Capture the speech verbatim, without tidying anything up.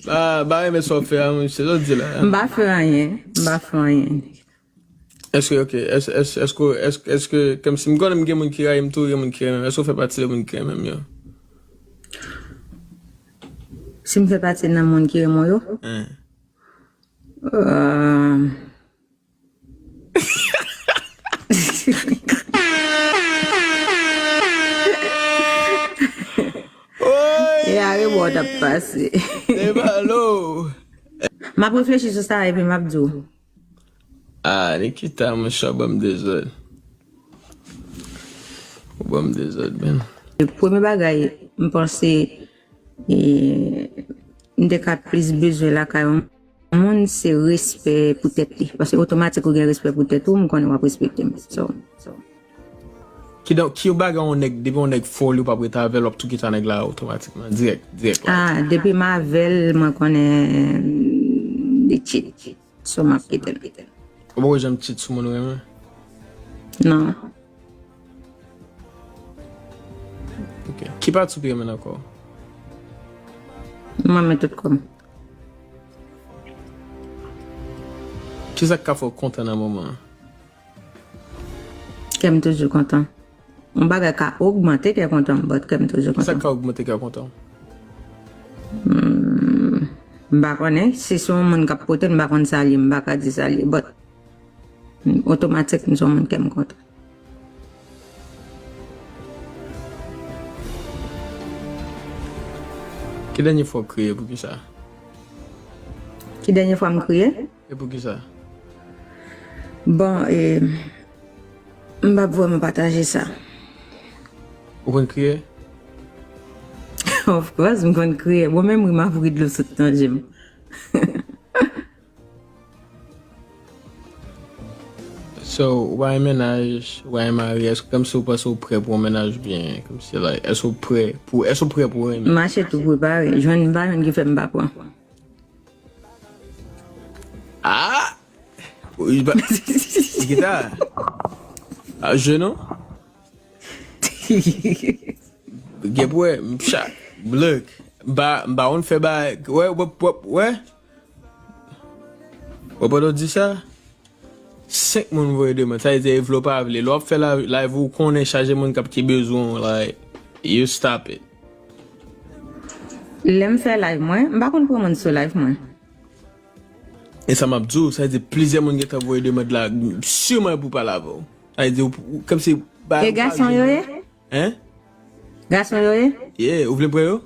Ba, ba renmen sa w fè a, men se sa w di la. M pa fè anyen, m pa fè anyen. Èske, ok, èske, èske, èske, èske, èske, kòmsi m konnen m gen moun ki rayi m tou, gen moun ki renmen m. Èske w fè pati de moun ki renmen m yo? Si m fè pati nan moun ki renmen w yo? Hein. Euh, e a rebò w t ap pase. E balo. M ap reflechi sou sa epi m ap di w. Ah, Nikita, monchè, w ban m dezòd. Ou ban m dezòd, men. Premye bagay, m panse, e, m te ka plis bezwen lakay yon moun, se respè pou tèt li. Paske otomatik ou gen respè pou tèt ou, m konnen w ap respekte m. So, so. Kidonk, ki yon bagay yon nèg, depi yon nèg fò li, ou p ap rete avè l, w ap tou kite nèg la otomatikman, dirèk, dirèk la. Ah, depi m avè l, mwen konnen li cheat. So, m ap kite l. Ou poko janm cheat sou moun ou renmen? Non. Ok. Ki pati ou pi renmen nan kò w? Mwen renmen tout kò m. Kisa k ka fè w kontan nan moman an? Kè m toujou kontan. Yon bagay ka ogmante kè kontan m, but kè m toujou kontan. Kisa k ka ogmante kè kontan w? Hmm, m pa konnen. Si se yon moun k ap pote l, m pa konn sa l ye, m pa ka di sa l ye, but, hmm, otomatik, m se yon moun kè m kontan. Ki dènye fwa w kriye, poukisa? Ki dènye fwa m kriye? E poukisa? Bon, e, m p ap vrèman pataje sa. Ou konn kriye? Of course, m konn kriye. Bon, menm ri m ap ri dlo sot nan je m. So, ou pa gen mennaj, ou pa gen mari, èske kòmsi ou panse ou prè pou yon mennaj oubyen kòmsi, like, èske ou prè pou, èske ou prè pou renmen? M mache tou prepare. Jwenn m pa jwenn ki fè m pa pran. Ah! Ou pa, Nikita. Ah, je non? Gen pou wè, m cha, look, m pa, m pa konn fè bagay, wè, wè, wè, wè. Wè, pandan w di sa, senk moun voye demann, sa vle di Evlo pa vle. Lè w ap fè la, live ou konnen chaje moun k ap ki bezwen w, like, you stop it. Lè m fè live mwen, m pa konn pran moun sou live mwen. E sa m ap di w, sa vle di plizyè moun gentan voye demann la, siman pou pale avè w. Sa vle di, ou, ou, kòmsi, ba, e gason yo ye? Hein? Gason yo ye? Yeah, ou vle m pran yo?